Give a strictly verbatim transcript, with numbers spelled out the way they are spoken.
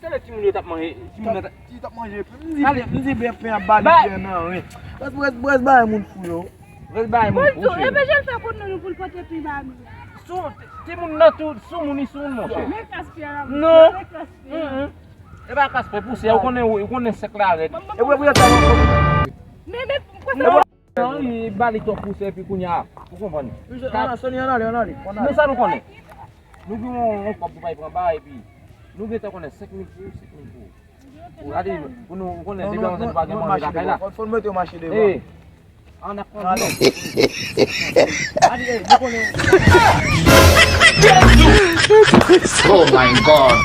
Talè timoun yo t ap manje, timoun yo t ap... Ti t ap manje pen. M di, ale, m di byen pen ap bale byen nan ren. Rès, rès, rès bagay moun fou yo. Rès bagay moun fou, cheri. Epi jan l fè konn nou pou l pote pi ba nou. Sou, timoun nan tou, sou moun, li sou moun, monchè. Men klas pye a la. Non. Men klas pye. Mm, mm. E pa klas pye, pousè, ou konnen, ou konnen sèk la rèd. E pou, pou yo ta... Men, men, kote... Non, li ba li twòp pousè epi kounye a, ou konprann. Misye, ann, Sony, ann ale, ann ale, ann ale. Nou sa nou konnen. Nou gen yon, yon kòb pou bay pran ba epi nou gentan konnen senk mil pou ou, senk mil pou ou. Ou gade, pou nou, ou konnen, depi anvan nou pa gen manje lakay la. Fò, fò n mete yon mache devan. Eh, ann ap pran dlo. Gade, eh, nou konnen. Oh my God.